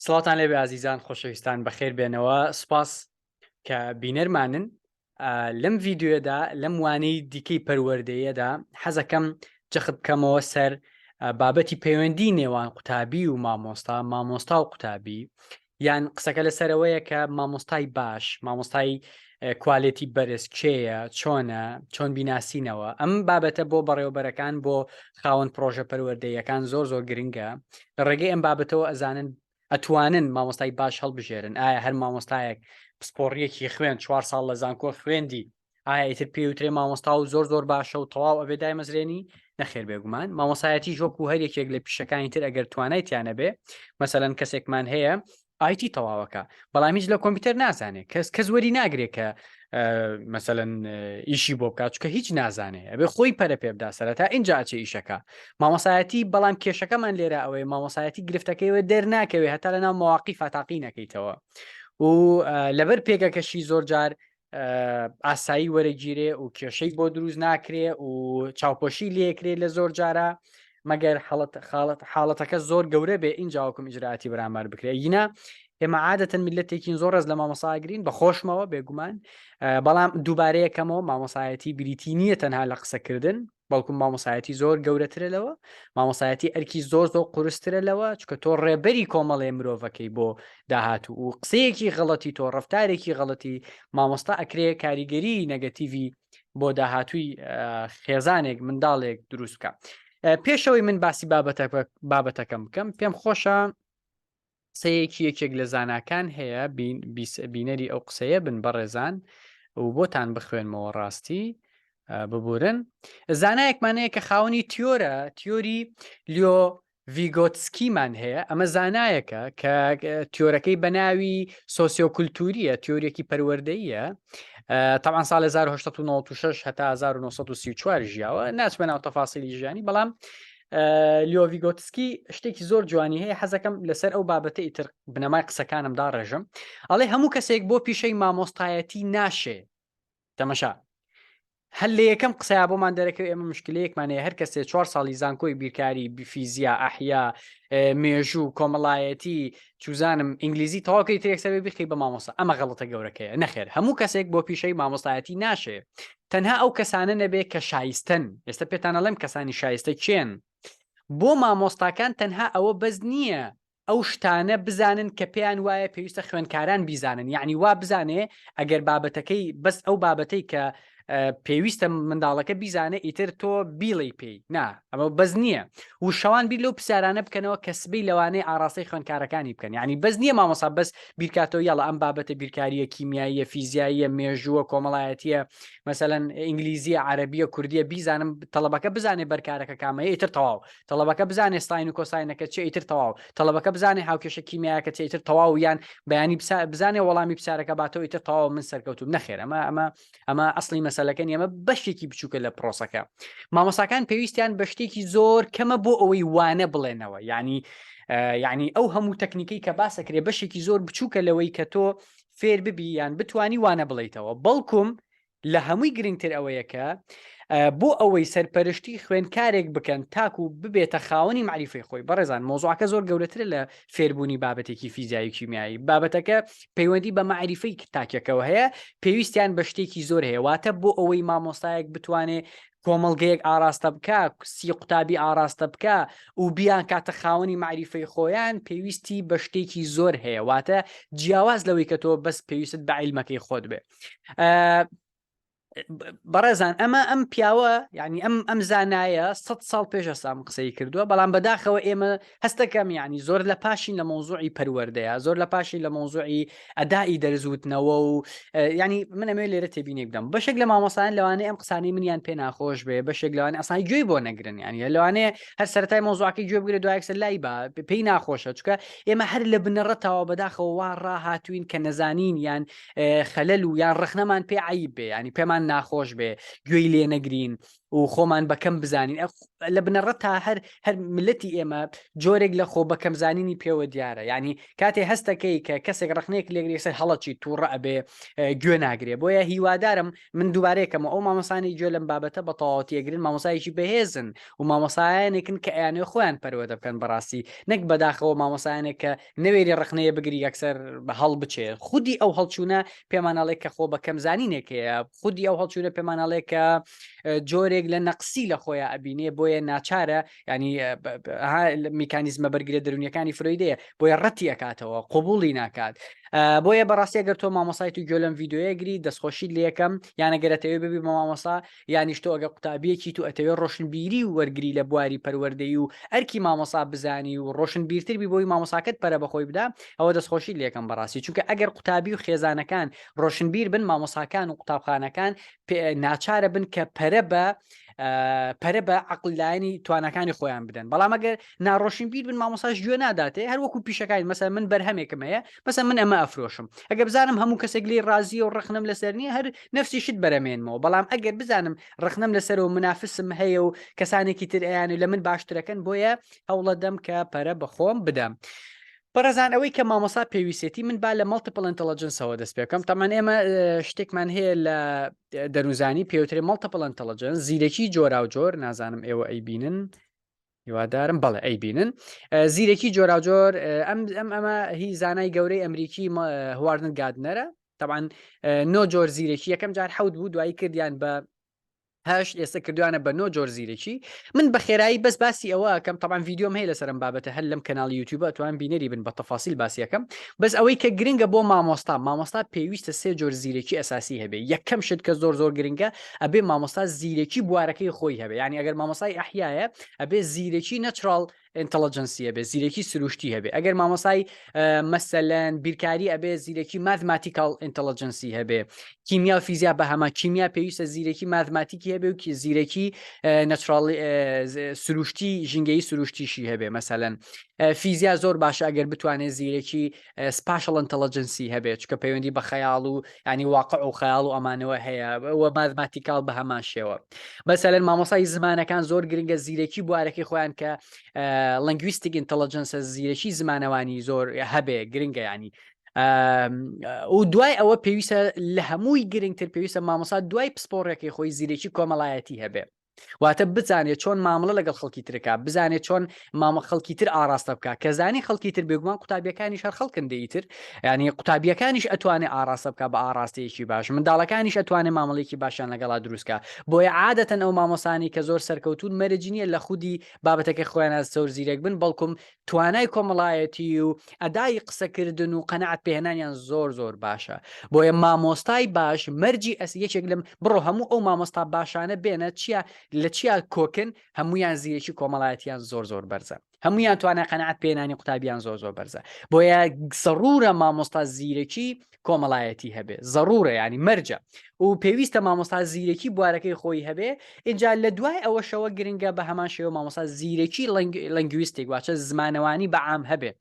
سڵاوتان لێبێ ئازیزان خۆشەویستان بەخێر بێنەوە سوپاس کە بینەرمانن لەم ڤیددیوەدا لەم وانەی دیکەی پەروەردەیەدا حەزەکەم جەخت بکەمەوە سەر بابەتی پەیوەندی نێوان قوتابی و مامۆستا مامۆستا و قوتابی یان قسەکە لەسەرەوەیە کە مامۆستای باش مامۆستای quality بەرز کێیە چۆنە چۆن بیناسینەوە ئەم بابەتە بۆ بەڕێوەبەرەکان بۆ خاوەن پرۆژە پەروەردەیەکان زۆر زۆر گرنگە لە ڕێگەی ئەم بابەتەوە ئەزانن ئەتوانن مامۆستای باش هەڵبژێرن ئایا هەر مامۆستایەک پسپۆڕیەکی خوێن چوار ساڵ لە زانکۆ خوێندی ئایا ئیتر پێوترێ مامۆستا و زۆر زۆر باشە و تەواو ئەبێ دایمەزرێنی؟ نەخێر بێگومان مامۆسایەتیش وەکو هەر یەکێک لە پیشەکانی تر ئەگەر توانای تیا نەبێ مەسەلەن کەسێکمان هەیە IT تەواوەکە بەڵام هیچ لە کۆمپیوتەر نازانێ کەس کەس وەری ناگرێ کە مەسەلەن ئیشی بۆ بکات چکە هیچ نازانێ ئەبێ خۆی پەرە پێ بدا سەرەتا ئینجا ئەچێ ئیشەکە مامۆسایەتی بەڵام کێشەکەمان لێرە ئەوەیە مامۆسایەتی گرفتەکەیەوە دەرناکەوێ هەتا لەناو مەواقیفا تاقی نەکەیتەوە و لەبەر پێگەکەشی زۆر جار ئاسایی وەرەگیرێ و کێشەی بۆ دروست ناکرێ و چاوپۆشی لێکرێ لە زۆر جارە مەگەر حڵەت خاڵەت حاڵەتەکە زۆر گەورە بێ ئینجاوەکم ئیجراتی بەرامبەر بکرێ ینا ئێمە عادەتەن میلەتێکین زۆر ڕێز لە مامۆساگرین بە خۆشمەوە بێگومان بەڵام دووبارەیەکەمەوە مامۆسایەتی بریتی نییە تەنها لە قسەکردن بەڵکو مامۆسایەتی زۆر گەورەترە لەوە مامۆسایەتی ئەرکی زۆر زۆر قورسترە لەوە چکە تۆ ڕێبەری کۆمەڵێ مرۆڤەکەی بۆ داهاتوو و قسەیەکی غەڵەتی تۆ ڕفتارێکی غەڵەتی مامۆستا ئەکرێ کاریگەری نەگەتیڤی بۆ داهاتووی خێزانێک منداڵێک دروست بکە پێشەوەی من باسی بابەتەکەم بکەم پێم خۆشە قسەیەکی یەکێک لە زاناکان هەیە بینەری ئەو قسەیە بن بەڕێزان و بۆتان بخوێنمەوە ڕاستی ببورن زانایەکمان هەیە کە خاوەنی تیۆرە تیۆری لیۆ ڤیگۆتسکیمان هەیە ئەمە زانایەکە کە تیۆرەکەی بە ناوی سۆسیۆکولتوریە تیۆریەکی پەروەردەیە طبعا ساڵ 1996 هەتا 1934 ژیاوە ناچمە ناو تەفاسیلی ژیانی بەڵام لیۆ ڤیگۆتسکی شتێکی زۆر جوانی هەیە حەزەکەم لەسەر ئەو بابەتە ئیتر بنەمای قسەکانم داڕێژم ئەڵێ هەموو کەسێک بۆ پیشەی مامۆستایەتی ناشێ تەمەشا هەر لە یەکەم قسەیا بۆمان دەرەکەوێت ئێمە مشکلەیەکمان هەیە هەر کەسێ چوار ساڵی زانکۆی بیرکاری فیزیا ئەحیا مێژوو کۆمەڵایەتی چوزانم ئینگلیزی تەواوکەی ترێک سەر بخی بە مامۆستا ئەمە غەڵەتە گەورەکەیە نەخێر هەموو کەسێک بۆ پیشەی مامۆستایەتی ناشێ تەنها ئەو کەسانە نەبێ کە شایستەن ئێستا پێتان ئەڵێم کەسانی شایستە کێن بۆ مامۆستاکان تەنها ئەوە بەس نییە ئەو شتانە بزانن کە پێیان وایە پێویستە خوێندکاران بیزانن یعنی وا بزانێ ئەگەر بابەتەکەی بەس ئەو بابەتەی کە پێویستە منداڵەکە بیزانێ ئیتر تۆ بیڵێی پێی نا ئەمە بەس نییە و شەوان بیر لەو پرسیارانە بکەنەوە کە سبەی لەوانەیە ئاراستەی خوێندکارەکانی بکەن یعنی بەس نییە مامۆسا بەس بیرکاتەوە یاڵا ئەم بابەتە بیرکاریە کیمیاییە فیزیاییە مێژووە کۆمەڵایەتیە مەسەلەن ئینگلیزیە عەرەبیە کوردیە بیزانم تەڵەبەکە بزانێ بەرکارەکە کامەیە ئیتر تەواو تەڵەبەکە بزانێ sine و cosine ەکە چیە ئیتر تەواو تەڵەبەکە بزانێ هاوکێشە کیمیایەکە چیە ئیتر تەواو یان بەیانی بزانێ وەڵامی پرسیارەکە باتەوە ئیتر تەواو من سەرکەوتوم نەخێر ئەمە ئەمە ئەمە ئەسڵی مەسەلەکە نیە ئەمە بەشێکی بچووکە لە پرۆسەکە مامۆساکان پێویستیان بە شتێکی زۆر کەمە بۆ ئەوەی وانە بڵێنەوە یعنی یعنی ئەو هەموو تەکنیکەی کە باسەکرێ بەشێکی زۆر بچووکە لەوەی کە تۆ فێر ببی یان بتانی وانە بڵیتەوە بەڵکم لە هەمووی گرنگتر ئەوەیە کە بۆ ئەوەی سەرپەرشتی خوێندکارێک بکەن تاکو ببێتە خاوەنی مەعریفەی خۆی بەڕێزان مۆزوعەکە زۆر گەورەترە لە فێربوونی بابەتێکی فیزیایی و کیمیایی بابەتەکە پەیوەندی بە مەعریفەی تاکێکەوە هەیە پێویستیان بە شتێکی زۆر هەیە واتە بۆ ئەوەی مامۆستایەک بتوانێ کۆمەڵگەیەک ئاراستە بکە سی قوتابی ئاراستە بکە و بیان کاتە خاوەنی مەعریفەی خۆیان پێویستی بە شتێکی زۆر هەیە واتە جیاواز لەوەی کە تۆ بەس پێویستت بە عیلمەکەی خۆت بێ بەڕێزان ئەمە ئەم پیاوە یعنی ئەم ئەم زانایە سە ساڵ پێش ئەسام قسەی کردووە بەڵام بەداخەوە ئێمە هەستەکەم یعنی زۆر لە پاشین لە مۆزوعی پەروەردەیە زۆر لە پاشین لە مۆزوعی ئەدائی دەرزوتنەوە و ینی من ئەمێ لێرە تێبینێک بدەم بەشێک لە مامۆسایان لەوانەیە ئەم قسانەی منیان پێ ناخۆش بێ بەشێک لەوانە ئەسان گوێی بۆ نەگرن ینی لەوانەیە هەر سەرای مۆزوعەکەی گوێ بگرێت دوایەکسەر لای با پێی ناخۆشە چکە ئێمە هەر لە بنەڕەتەوە بەداخەوە وا ڕاهاتوین کە نەزانین یان خەلەل و یان ڕەخنەمان پێ عەیب بێ ینی پێمان ناخۆش بێ گوێی لێ نەگرین. و خۆمان بەکەم بزانین لە بنەڕەت تا هەر هەر ملەتی ئێمە جۆرێک لە خۆ بەکەمزانینی پێوە دیارە یعنی کاتێ هەستەکەی کە کەسێک ڕخنێک لێگری سەر هەڵەچی تووڕە ئەبێ گوێ ناگرێ بۆیە هیوادارم من دووبارەیەکەم ئەو مامۆسانی گوێ لەم بابەتە بە تەواوەتی ئەگرن مامۆسایەکی بەهێزن و مامۆسایانێکن کە ئەیانەوێ خۆیان پەروەردە بکەن بەڕاستی نەک بەداخەوە مامۆسایانێک کە نەوێری ڕخنەیە بگری یەکسەر بە هەڵ بچێ خودی ئەو هەڵچوونە پێمان ئەڵێ کە خۆ بە کەمزانینێک هەیە خودی ئەو هەڵچوونە پێمان ئەڵێ کە جۆرێک لە نەقسی لە خۆیان ئەبینێ بۆیە ناچارە ینی میکانیزمە بەرگرە دەرونیەکانی فرۆیدەیە بۆیە ڕەتی ئەکاتەوە قوبولی ناکات بۆیە بەڕاستی گەر تۆ مامۆسای تو گوێ لەم ڤیدیۆیە گری دەستخۆشیت لەکەم یانە گەرەتەوێ ببی بە مامۆسا یانیش تۆ ئەگەر قوتابیەکی تو ئەتەوێ ڕۆشنبیری و وەرگری لە بواری پەروەردەیی و ئەرکی مامۆسا بزانی و ڕۆشنبیرتر بی بۆی مامۆساکەت پەرە بەخۆی بدا ئەوە دەستخۆشیت لێکەم بەڕاستی چونکە ئەگەر قوتابی و خێزانەکان ڕۆشنبیر بن مامۆساکان و قوتابخانەکان ناچارە بن کە پەرە بە پەرە بە عقل لایەنی توانەکانی خۆیان بدەن بەڵام ئەگەر ناڕۆشنبیر بن مامۆساش گوێ ناداتێ هەر وەکو پیشەکانی مەسە من بەرهەمێکم هەیە مەسە من ئەمە ئەفرۆشم ئەگەر بزانم هەموو کەسێک لی ڕازیە و ڕخنم لەسەر نییە هەر نفسی شت بەرەمێنمەوە بەڵام ئەگەر بزانم ڕخنم لەسەر و منافسم هەیە و کەسانێکی تر ئەیان و لە من باشترەکەن بۆیە هەوڵەدەم کە پەرە بەخۆم بدەم. بەڕێزان ئەوەی کە مامۆسا پێویستێتی من با لە multiple intelligence ەوە دەست پێ بکەم تەمان ئێمە شتێکمان هەیە لە دەروونزانی پێوترێ multiple intelligence زیرەکی جۆراوجۆر نازانم ئێوە ئەیبینن هیوادارم بەڵێ ئەیبینن زیرەکی جۆراوجۆر ئەم ئەم ئەمە هی زانای گەورەی ئەمریکی هۆواردن گاردنەرە طبعا نۆ جۆر زیرەکی یەکەم جار حەوت بوو دوایی کردیان بە هەشت ئێستا کردوانە بە نۆ جۆر زیرەکی من بە خێرایی بەس باسی ئەوە کەم طبعا ڤیدیۆم هەیە لەسەرم بابەتە هەر لەم کەناڵی یوتیوبە توان بینەری بن بە تەفاسیل باسیەکەم بەس ئەوەی کە گرنگە بۆ مامۆستا مامۆستا پێویستە سێ جۆر زیرەکی ئەساسی هەبێ یەکەم شت کە زۆر زۆر گرنگە ئەبێ مامۆستا زیرەکی بوارەکەی خۆی هەبێ یعنی ئەگەر مامۆستای ئەحیایە ئەبێ زیرەکی natural intelligence ی هەبێ زیرەکی سروشتی هەبێ ئەگەر مامۆسای مەسەلەن بیرکاری ئەبێ زیرەکی mathematical intelligence ی هەبێ کیمیا و فیزیا بە هەمان کیمیا پێویستە زیرەکی ماثماتیکی هەبێ و زیرەکی natural سروشتی ژینگەی سروشتیشی هەبێ مەسەلەن فیزیا زۆر باشە ئەگەر بتوانێت زیرەکی spatial intelligence ی هەبێت چکە پەیوەندی بە خەیاڵ و ینی واقع و خەیاڵ و ئەمانەوە هەیە و mathematical بە هەمان شێوە مەسەلەن مامۆسای زمانەکان زۆر گرنگە زیرەکی بوارەکەی خۆیان کە linguistic intelligence ە زیرەکی زمانەوانی زۆر هەبێ گرنگە ینی و دوای ئەوە پێویستە لە هەمووی گرنگتر پێویستە مامۆسا دوای پسپۆڕێکی خۆی زیرەکی کۆمەڵایەتی هەبێ واتە بزانێت چۆن مامەڵە لەگەڵ خەڵکی ترکا بزانێت چۆن مامە خەڵکی تر ئاراستە بکە کە زانی خەڵکی تر بێگومان قوتابیەکانیش هەر خەڵکن دەیتر ینی قوتابیەکانیش ئەتوانێ ئاراستە بکە بە ئاراستەیەکی باش منداڵەکانیش ئەتوانێ مامەڵێکی باشیان لەگەڵا دروستکە بۆیە عادەتەن ئەو مامۆسانی کە زۆر سەرکەوتون مەرج نییە لە خودی بابەتەکەی خۆیان زۆر زیرەک بن بەڵکم توانای کۆمەڵایەتی و ئەدای قسەکردن و قەناعەت پێهێنانیان زۆر زۆر باشە بۆیە مامۆستای باش مەرجی ئەس یەکێک لەم بڕۆ هەموو ئەو مامۆستا باشانە بێنە چیا لە چیا کۆکن هەمویان زیرەکی کۆمەڵایەتیان زۆر زۆر بەرزە هەمویان توانای قەناعەت پێنانی قوتابیان زۆر زۆر بەرزە بۆیە زەڕورە مامۆستا زیرەکی کۆمەڵایەتی هەبێ زەڕورە ینی مەرجە و پێویستە مامۆستا زیرەکی بوارەکەی خۆی هەبێ اینجا لە دوای ئەوەشەوە گرنگە بە هەمان شێوە مامۆستا زیرەکی linguistic واتە زمانەوانی بە عام هەبێ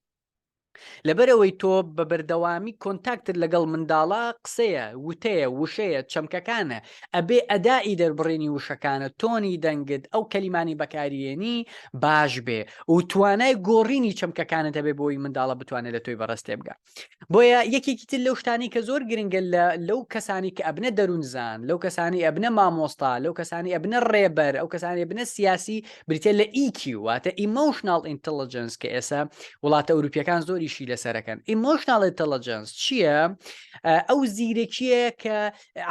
لەبەرئەوەی تۆ بە بەردەوامی contact ت لەگەڵ منداڵە قسەیە وتەیە وشەیە چەمکەکانە ئەبێ ئەدائی دەربڕینی وشەکانە تۆنی دەنگت ئەو کەلیمانی بەکاریێنی باش بێ و توانای گۆڕینی چەمکەکانت هەبێ بۆی منداڵە بتوانێت لە تۆی بەڕێز تێبگا بۆیە یەکێکی تر لەو شتانی کە زۆر گرنگە لە لەو کەسانی کە ئەبنە دەروونزان لەو کەسانی ئەبنە مامۆستا لەو کەسانی ئەبنە ڕێبەر ئەو کەسانی ئەبنە سیاسی بریتە لە EQ واتە emotional intelligence کە ئێستا وڵاتە ئەوروپیەکان زۆر ئیشی لەسەرەکەن emotional intelligence چییە؟ ئەو زیرەکیە کە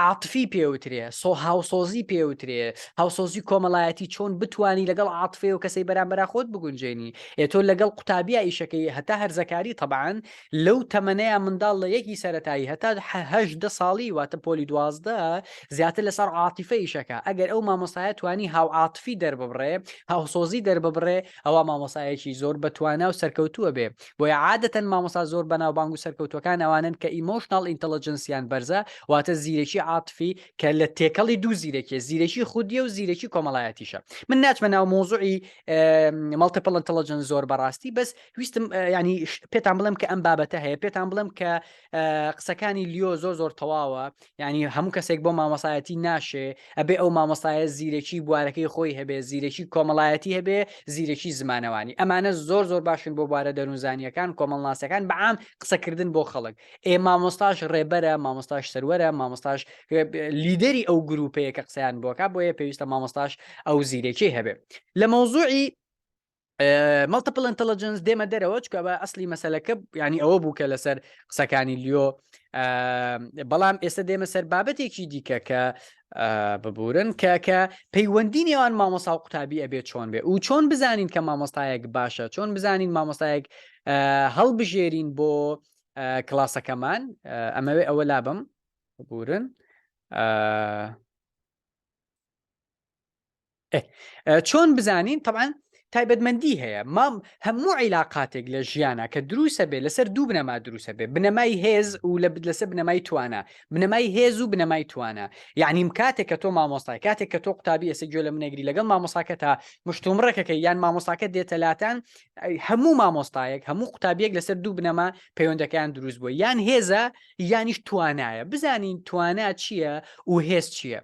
عاتفی پێوترێ سۆ هاوسۆزی پێوترێ هاوسۆزی کۆمەڵایەتی چۆن بتانی لەگەڵ عاتفێ و کەسەی بەرامبەرا خۆت بگونجێنی ئێ تۆ لەگەڵ قوتابیا ئیشەکەی هەتا هەرزەکاری تەبعەن لەو تەمەنەیە منداڵ لە یەکی سەتایی هەتا 10 ساڵی واتە پۆلی 12 زیاتر لەسەر عاتیفە ئیشەکە ئەگەر ئەو مامۆستایە توانی هاو عاتفی دەرببڕێ هاوسۆزی دەرببڕێ ئەوە مامۆسایەکی زۆر بەتوانا و سەرکەوتووە بێ بۆیە عادە. عادەتەن مامۆستا زۆر بەناوبانگ و سەرکەوتوەکان ئەوانن کە emotional intelligence یان بەرزە، واتە زیرەکی عاتفی کە لە تێکەڵی دوو زیرەکیە، زیرەکی خودیە و زیرەکی کۆمەڵایەتیشە. من ناچمە ناو مەوزوعی multiple intelligence زۆر بەڕاستی، بەس ویستم ینی پێتان بڵێم کە ئەم بابەتە هەیە، پێتان بڵێم کە قسەکانی لیۆ زۆر زۆر تەواوە، یعنی هەموو کەسێک بۆ مامۆسایەتی ناشێ، ئەبێ ئەو مامۆستایە زیرەکی بوارەکەی خۆی هەبێ، زیرەکی کۆمەڵایەتی هەبێ، زیرەکی زمانەوانی. ئەمانە زۆر زۆر باشن بۆ بوارە دەروونزانییەکان، کۆمەڵناسیەکان، بەعام قسەکردن بۆ خەڵک. ئێ مامۆستاش ڕێبەرە، مامۆستاش سەروەرە، مامۆستاش لیدەری ئەو گروپەیە کە قسەیان بۆکا، بۆیە پێویستە مامۆستاش ئەو زیرەکی هەبێ. لە مەوزوعی multiple intelligence دێمە دەرەوە چکە بە ئەسلی مەسلەکە ینی ئەوە بوو کە لەسەر قسەکانی لیۆ بەڵام ئێستا دێمە سەر بابەتێکی دیکە کە ببورن کە کە پەیوەندی نێوان مامۆسا و قوتابی ئەبێ چۆن بێ و چۆن بزانین کە مامۆستایەک باشە چۆن بزانین مامۆستایەک هەڵبژێرین بۆ کلاسەکەمان ئەمەوێ ئەوە لابم ببورن چۆن بزانین تەبعەن تایبەتمەندی هەیە مام هەموو عیلاقاتێک لە ژیانە کە دروسە بێ لەسەر دوو بنەما دروسە بێ بنەمای هێز و لە لەسەر بنەمای توانا بنەمای هێز و بنەمای توانا یعنی کاتێک کە تۆ مامۆستای کاتێک کە تۆ قوتابی ئێستا گوێ لە منەگری لەگەڵ مامۆساکە تا مشتومڕێکەکە یان مامۆستاکە دێتە لاتان هەموو مامۆستایەک هەموو قوتابیەک لەسەر دوو بنەما پەیوەندەکەیان دروست بووە یان هێزە یانیش توانایە بزانین توانا چییە و هێز چییە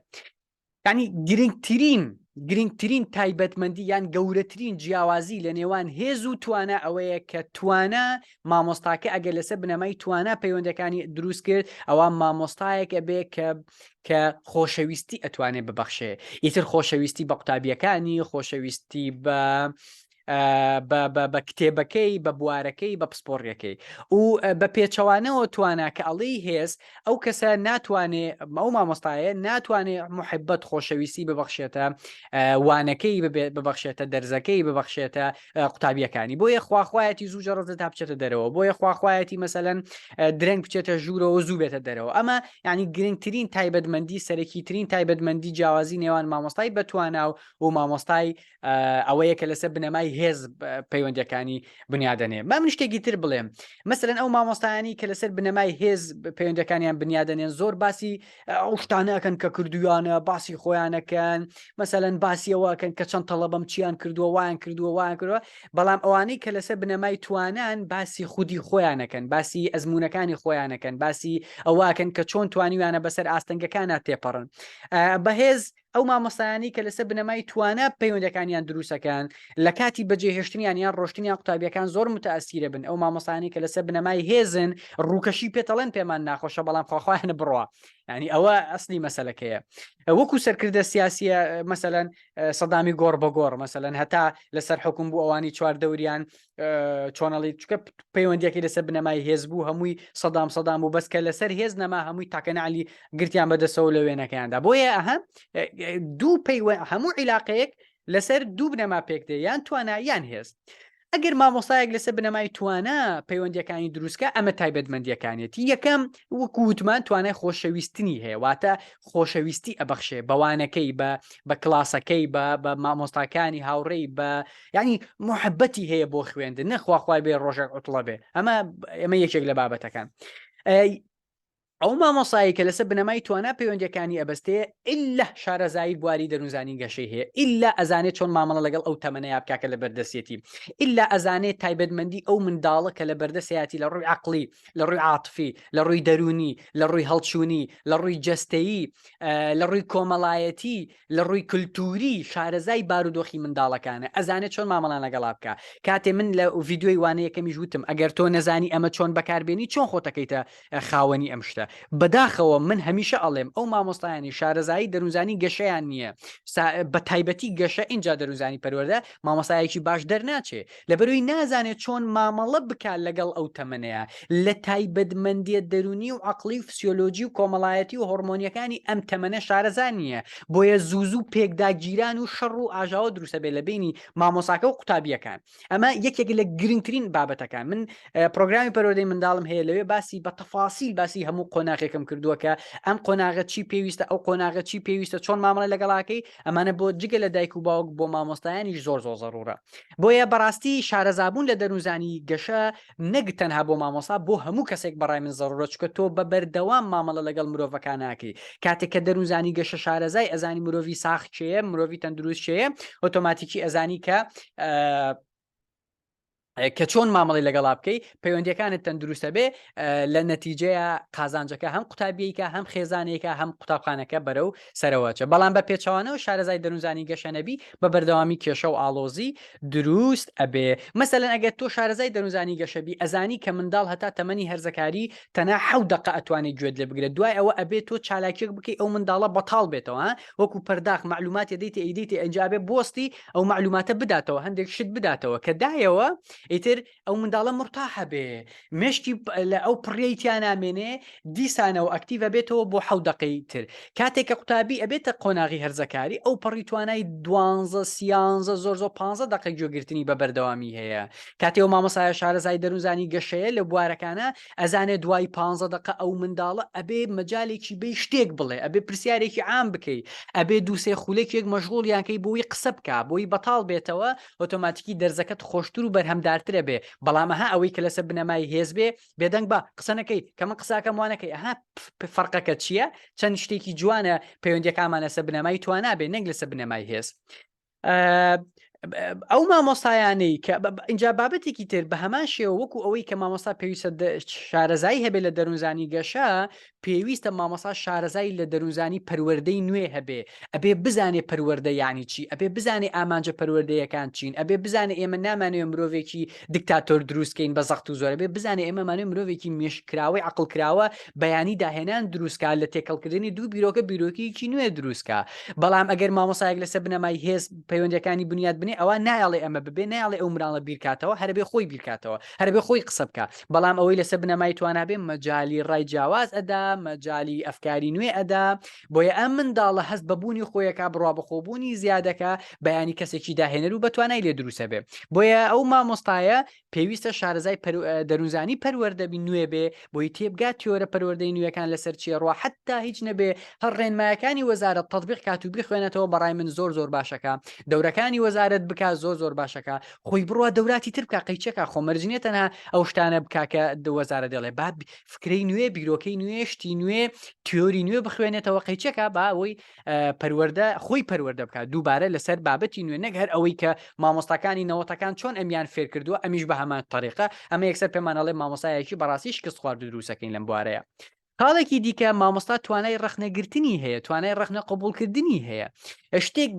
یانی گرنگترین گرنگترین تایبەتمەندی یان گەورەترین جیاوازی لە نێوان هێز و توانا ئەوەیە کە توانا مامۆستاکە ئەگەر لەسەر بنەمای توانا پەیوەندەکانی دروست کرد ئەوە مامۆستایەک ئەبێ کە کە خۆشەویستی ئەتوانێت ببەخشێ ئیتر خۆشەویستی بە قوتابیەکانی خۆشەویستی بە بە کتێبەکەی بە بوارەکەی بە پسپۆڕیەکەی و بە پێچەوانەوە توانا کە ئەڵێی هێز ئەو کەسە ناتوانێ ئەو مامۆستایە ناتوانێ محبەت خۆشەویستی ببەخشێتە وانەکەی ببەخشێتە دەرزەکەی ببەخشێتە قوتابیەکانی بۆیە خواخوایەتی زوو جەڕزە تا بچێتە دەرەوە بۆیە خواخوایەتی مەسەلەن درەنگ بچێتە ژوورەوە زوو بێتە دەرەوە ئەمە یعنی گرنگترین تایبەتمەندی سەرەکیترین تایبەتمەندی جیاوازی نێوان مامۆستای بەتوانا و و مامۆستای ئەوەیە کە لەسەر بنەمای هێز پەیوەندەکانی بنیادەنێ با من شتێکی تر بڵێم مەسەرەن ئەو مامۆستایانی کە لەسەر بنەمای هێز پەیوەندەکانیان بنیادەنێن زۆر باسی ئەو شتانەکەن کە کردویانە باسی خۆیانەکەن مەسەلەن باسیەوەکەن کە چەند تەڵەبەم چیان کردووە وایان کردووە وایان کردووە بەڵام ئەوانەی کە لەسەر بنەمای توانان باسی خودی خۆیانەکەن باسی ئەزمونونەکانی خۆیانەکەن باسی ئەوواکەن کە چۆن توانیویانە بەسەر ئاستەنگەکانە تێپەڕن بەهێز ئەو مامۆستایانەی کە لەسەر بنەمای توانا پەیوەندەکانیان دروستەکەن لە کاتی بەجێهێشتنیان یان ڕۆشتنیان قوتابیەکان زۆر متەئەسیرە بن ئەو مامۆستایانەی کە لەسەر بنەمای هێزن ڕووکەشی پێتەڵێن پێمان ناخۆشە بەڵام خواخوایانە بڕوا ینی ئەوە ئەسلی مەسەلەکەیە وەکو سەرکردە سیاسیە مەسەلەن سەدامی گۆڕ بە گۆڕ مەسەلەن هەتا لەسەر حکوم بوو ئەوانی چوار دەوریان چۆنەڵی چکە پەیوەندیەکەی لەسەر بنەمای هێز بوو هەمووی سەدام سەدام بوو بەس کە لەسەر هێز نەما هەمووی تاکەنەعلی گرتیان بەدەسەوە لە وێنەکەیاندا بۆیە ئەها دوو پەیوە هەموو عیلاقەیەک لەسەر دوو بنەما پێک دێ یان توانا یان هێز ئەگەر مامۆستایەک لەسەر بنەمای توانا پەیوەندیەکانی دروستکە ئەمە تایبەتمەندیەکانیەتی یەکەم وەکو وتمان توانای خۆشەویستنی هەیە واتە خۆشەویستی ئەبەخشێ بەوانەکەی بە بە کلاسەکەی بە بە مامۆستاکانی هاوڕێی بە یعنی محبەتی هەیە بۆ خوێندن نەخوا خوای بێ ڕۆژێک عوتڵە بێ ئەمە ئەمە یەکێک لە بابەتەکان ئەو مامۆسایی کە لەسەر بنەمای توانا پەیوەندیەکانی ئەبەستێ ئللا شارەزایی بواری دەروونزانی گەشەی هەیە ئللا ئەزانێت چۆن مامەڵە لەگەڵ ئەو تەمەنەیا بکا کە لە بەردەستێتی ئللا ئەزانێت تایبەتمەندی ئەو منداڵە کە لە بەردەستیاتی لە ڕووی عەقڵی لە ڕووی عاتفی لە ڕووی دەروونی لە ڕووی هەڵچوونی لە ڕووی جەستەیی لە ڕووی کۆمەڵایەتی لە ڕووی کلتوری شارەزای بارودۆخی منداڵەکانە ئەزانێت چۆن مامەڵان لەگەڵا بکا کاتێ من لە ڤیدیۆی وانە یەکەمیش وتم ئەگەر تۆ نەزانی ئەمە چۆن بەکاربێنی چۆن خۆتەکەیتە خاوەنی ئەم شتە بەداخەوە من هەمیشە ئەڵێم ئەو مامۆستایانی شارەزایی دەروونزانی گەشەیان نییە بە تایبەتی گەشە ئینجا دەروونزانی پەروەردە مامۆستایەکی باش دەرناچێ لەبەرەوەی نازانێت چۆن مامەڵە بکات لەگەڵ ئەو تەمەنەیە لە تایبەتمەندیە دەروونی و عەقڵی و فسیۆلۆجی و کۆمەڵایەتی و هۆڕمۆنیەکانی ئەم تەمەنە شارەزا نییە بۆیە زوو زوو پێکداگیران و شەڕ و ئاژاوە دروستە بێت لە بینی مامۆساکە و قوتابیەکان ئەمە یەکێک لە گرنگترین بابەتەکان من پرۆگرامی پەروەردەی منداڵم هەیە لەوێ باسی بە تەفاسیل باسی هەموو. قۆناغێکم کردووە کە ئەم قۆناغە چی پێویستە ئەو قۆناغە چی پێویستە چۆن مامەڵە لەگەڵاکەی ئەمانە بۆ جگە لە دایک و باوک بۆ مامۆستایانیش زۆر زۆر زەڕورە بۆیە بەڕاستی شارەزابوون لە دەروونزانی گەشە نەک تەنها بۆ مامۆستا بۆ هەموو کەسێک بەڕای من زەڕورە چکە تۆ بە بەردەوام مامەڵە لەگەڵ مرۆڤەکان ناکەی کاتێک کە دەروونزانی گەشە شارەزای ئەزانی مرۆڤی ساخ کێیە مرۆڤی تەندروست کێیە ئۆتۆماتیکی ئەزانی کە کە چۆن مامەڵی لەگەڵا بکەی پەیوەندیەکانت تەندروستە بێ لە نەتیجەیە قازانجەکە هەم قوتابیەکە هەم خێزانێکە هەم قوتابخانەکە بەرەو سەرەوەچە بەڵام بە پێچەوانەوە شارەزای دەروونزانی گەشە نەبی بە بەردەوامی کێشە و ئاڵۆزی دروست ئەبێ مەسەلەن ئەگەر تۆ شارەزای دەروونزانی گەشە بی ئەزانی کە منداڵ هەتا تەمەنی هەرزەکاری تەنها حەو دەقە ئەتوانێت گوێت لێ بگرێت دوای ئەوە ئەبێ تۆ چالاکیەک بکەی ئەو منداڵە بەتاڵ بێتەوە وەکو پەرداخ مەعلوماتێ دەیتێ ئەیدەیتێ ئەنجا ئەبێ بۆستی ئەو مەعلوماتە بداتەوە هەندێک شت بداتەوە کە دایەوە ئیتر ئەو منداڵە مرتاحە بێ مێشکی لە ئەو پڕیەی تیا نامێنێ دیسانەوە active بێتەوە بۆ حەو دەقەی تر کاتێک کە قوتابی ئەبێتە قۆناغی هەرزەکاری ئەو پەڕی توانای دوانزە سیانزە زۆر زۆر پانزە دەقە گوێگرتنی بە بەردەوامی هەیە کاتێ و مامۆسایە شارەزای دەروونزانی گەشەیە لە بوارەکانە ئەزانێ دوای پانزە دەقە ئەو منداڵە ئەبێ مەجالێکی بێ شتێک بڵێ ئەبێ پرسیارێکی عام بکەی ئەبێ دووسێ خولەکێک مەشغوڵیان کەی بۆی قسە بکا بۆی بەتاڵ بێتەوە ئۆتۆماتیکی دەرزەکەت خۆشتر و بەرهەمدارترە بێ بەڵام ئەها ئەوەی کە لەسەر بنەمای هێز بێ بێدەنگ بە قسە نەکەی کە من قساکەم وانەکەی ئەها فەرقەکە چییە چەند شتێکی جوانە پەیوەندیەکانمان لەسەر بنەمای توانا بێ نەک لەسەر بنەمای هێز. ئەو مامۆستایانەی کە اینجا بابەتێکی تر بە هەمان شێوە وەکو ئەوەی کە مامۆستا پێویستە شارەزایی هەبێت لە دەروونزانی گەشە پێویستە مامۆستا شارەزایی لە دەروونزانی پەروەردەی نوێ هەبێ ئەبێ بزانێ پەروەردە یانی چی ئەبێ بزانێ ئامانجە پەروەردەیەکان چین ئەبێ بزانێ ئێمە نامانەوێ مرۆڤێکی دکتاتۆر دروست کەین بە زەخت و زۆر ئەبێ بزانێ ئێمە مانەوێ مرۆڤێکی مێشککراوەی عەقڵکراوە بەیانی داهێنان دروست کا لە تێکەڵکردنی دوو بیرۆکە بیرۆکەیەکی نوێ دروست کا بەڵام ئەگەر مامۆسایەک لەسەر بنەمای هێز پەیوەندیەکانی بنیات بنێ ئەوە نایەڵێ ئەمە ببێ نایەڵێ ئەو مناڵە بیرکاتەوە هەرەبێ خۆی بیرکاتەوە هەرەبێ خۆی قسە بکا بەڵام ئەوەی لەسەر بنەمای توانا بێ مەجالی ڕای جیاواز ئەدا مەجالی ئەفکاری نوێ ئەدا بۆیە ئەم منداڵە هەست بە بوونی خۆیەکا بڕوا بەخۆبوونی زیادەکا بەیانی کەسێکی داهێنەر و بەتوانای لێ دروستە بێ بۆیە ئەو مامۆستایە پێویستە شارەزای دەروونزانی پەروەردە بی نوێ بێ بۆی تێبگات تیۆرە پەروەردەی نوێکان لەسەر چیە ڕوا حتا هیچ نەبێ هەر ڕێنمایەکانی وەزارەت تەطبیق کات و بیخوێنێتەوە بەڕای من زۆر زۆر باشەکە دەورەکانی وەزارەت بک زۆر زۆر باشەکە خۆی بڕوا دەوراتی تر بکە قەیچەکە خۆ مەرج نییە تەنها ئەو شتانە بکا کە وەزارە دەڵێ با فکرەی نوێ بیرۆکەی نوێ شتی نوێ تیۆری نوێ بخوێنێتەوە قەیچەکە با ئەوەی پەروەردە خۆی پەروەردە بکات دووبارە لەسەر بابەتی نوێ نەک هەر ئەوەی کە مامۆستاکانی نەوەتەکان چۆن ئەمیان فێر کردووە ئەمیش بە هەمان تەریقە ئەمە یەکسەر پێمان ئەڵێ مامۆستایەکی بەڕاستی شکست خواردو دروستەکەین لەم بوارەیە خاڵێکی دیکە مامۆستا توانای ڕەخنەگرتنی هەیە توانای ڕەخنە قبوڵکردنی هەیە شتێک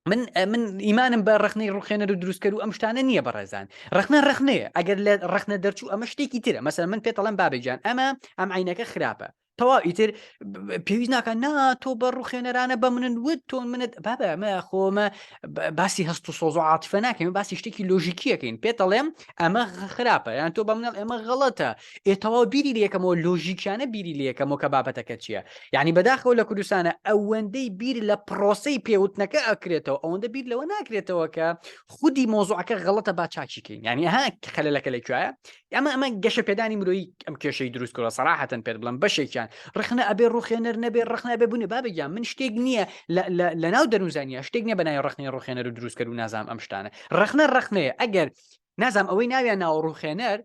من من ئیمانم بە ڕخنەی ڕوخێنەر و دروستکەر و ئەم شتانە نییە بەڕێزان ڕخنە ڕخنەیە ئەگەر لە ڕخنە دەرچوو ئەمە شتێکی ترە مەسەر من پێتەڵم بابێجان ئەمە ئەم عینەکە خراپە تەواو ئیتر پێویست ناکە نا تۆ بە ڕوخێنەرانە بە منن وت تۆ منت بابە ئەمە خۆمە باسی هەست و سۆز و عاتفە ناکەین باسی شتێکی لۆژیکیەکەین پێتەڵێم ئەمە خراپە یان تۆ بە منەڵ ئێمە غەڵەتە ئێ تەواو بیری لەکەمەوە لۆژیکیانە بیری لەکەمەوە کە بابەتەکە چییە یعنی بەداخەوە لە کوردستانە ئەوەندەی بیر لە پرۆسەی پێوتنەکە ئەکرێتەوە ئەوەندە بیر لەوە ناکرێتەوە کە خودی مۆزوعەکە غەڵەتە با چاکیکەین یعنی ها خەلەلەکە لە کوایە ئەمە ئەمە گەشە پێدانی مرۆیی ئەم کێشەی دروست کردوە سەراحەتەن پێت بڵم بەشێکیان ڕخنە ئەبێ ڕوخێنەر نەبێ ڕخنە ئەبێ بوونێ بابە گیان من شتێک نییە لە ناو دەروونزانیا شتێک نییە بە ناوی ڕخنەی ڕوخێنەر و دروستکەر و نازام ئەم شتانە ڕخنە ڕخنەیە ئەگەر نازام ئەوەی ناویان ناوە ڕوخێنەر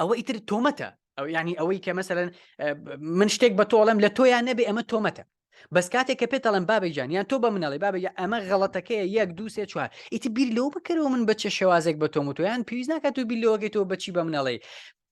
ئەوە ئیتر تۆمەتە ئەو ینی ئەوەی کە مەسەرەن من شتێک بە تۆڵم لە تۆیان نەبێ ئەمە تۆمەتە بەس کاتێک کە پێت ئەڵێم بابە گیان یان تۆ بە من ئەڵێ بابە گیان ئەمە غەڵەتەکەیە یەک دوو سێ چوار ئیتر بیر لەوە بکەرەوە من بە چ شێوازێک بە تۆم وتووە یان پێویست ناکات تۆ بیر لەوە کەیتەوە بە چی بە من ئەڵێی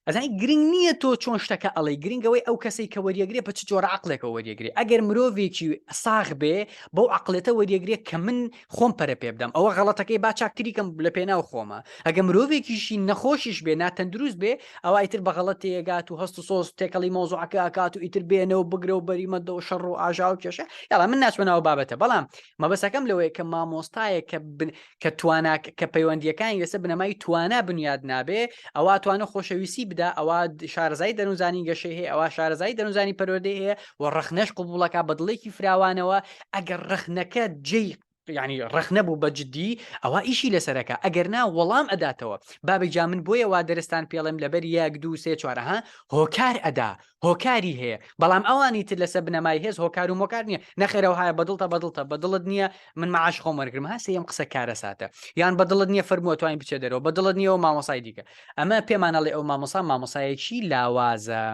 ئەزانی گرنگ نییە تۆ چۆن شتەکە ئەڵێی گرنگ ئەوەی ئەو کەسەی کە وەریەگرێ بە چ جۆرە عەقڵێکەوە وەریەگرێ ئەگەر مرۆڤێکی ساغ بێ بەو عەقڵێتە وەریەگرێ کە من خۆم پەرە پێ بدەم ئەوە غەڵەتەکەی با چاکتری کەم لە پێناو خۆمە ئەگە مرۆڤێکیشی نەخۆشیش بێ ناتەندروست بێ ئەوا ئیتر بە غەڵەت تێگات و هەست و سۆز تێکەڵی مەوزوعەکە ئەکات و ئیتر بێنە و بگرە و بەریمەدە و شەڕ و ئاژاوە و کێشە یاڵا من ناچمە ناو بابەتە بەڵام مەبەسەکەم لەوەیە کە مامۆستایەک کە بن کە توانا کە پەیوەندیەکانی لەسەر بنەمای توانا بنیاد نابێ ئەوا توانە خۆشەویستی بدا ئەوە شارەزای دەروونزانی گەشەی هەیە ئەوە شارەزای دەروونزانی پەروەردەی هەیە و ڕەخنەش قبوڵەکە بە دڵێکی فراوانەوە ئەگەر ڕەخنەکە جێی. ینی ڕەخنە بوو بە جددی ئەوە ئیشی لەسەرەکە ئەگەر نا وەڵام ئەداتەوە بابە جا من بۆیە وا دەرستان پێڵێم لەبەر یەک دوو سێ چوارەها هۆکار ئەدا هۆکاری هەیە بەڵام ئەوانی تر لەسەر بنەمای هێز هۆکار و مۆکار نییە نەخێرەوە هایە بەدڵتە بەدڵتە بەدڵت نییە من معاش خۆم وەرگرم ها سێیەم قسە کارەساتە یان بەدڵت نییە فەرمووە توانین بچێ دەرەوە بەدڵت نییە و مامۆسای دیکە ئەمە پێمانەڵێ ئەو مامۆسا مامۆسایەکی لاوازە.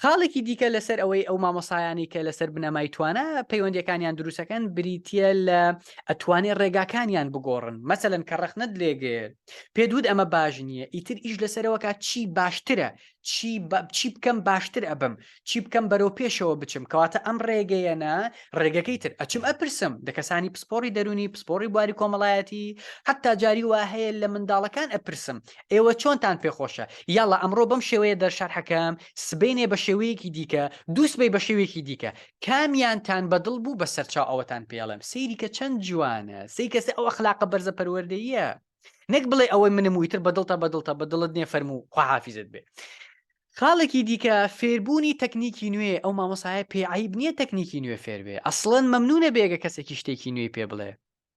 خاڵێکی دیکە لەسەر ئەوەی ئەو مامۆسایانی کە لەسەر بنەمای توانا پەیوەندیەکانیان دروستەکەن بریتە لە ئەتوانێ ڕێگاکانیان بگۆڕن مەسەلەن کە ڕەخنەت لێگرت پێدوت ئەمە باش نییە ئیتر ئیش لەسەرەوەکە چی باشترە چی چی بکەم باشتر ئەبم چی بکەم بەرەو پێشەوە بچم کەواتە ئەم ڕێگەیەنە ڕێگەکەی تر ئەچم ئەپرسم دە کەسانی پسپۆری دەرونی پسپۆری بواری کۆمەڵایەتی حتا جاری وا هەیە لە منداڵەکان ئەپرسم ئێوە چۆنتان پێخۆشە یاڵا ئەمڕۆ بەم شێوەیە دەرشەرحەکەم سبینێ بە شێوەیەکی دیکە دووسبەی بە شێوەیەکی دیکە کامیانتان بەدڵ بوو بە سەرچاو ئەوەتان پێڵێم سەیری کە چەند جوانە سەی کەسە ئەو ئەخلاقە بەرزە پەروەردەیە نەک بڵێ ئەوەی منم ویتر بەدڵتە بەدڵتە بەدڵت نییە فەرموو خواحافیزت بێ. خاڵێکی دیکە فێربوونی تەکنیکی نوێ ئەو مامۆسایە پێ عیب نییە تەکنیکی نوێ فێر بێ ئەسڵەن مەمنونە بێگە کەسێکی شتێکی نوێی پێ بڵێ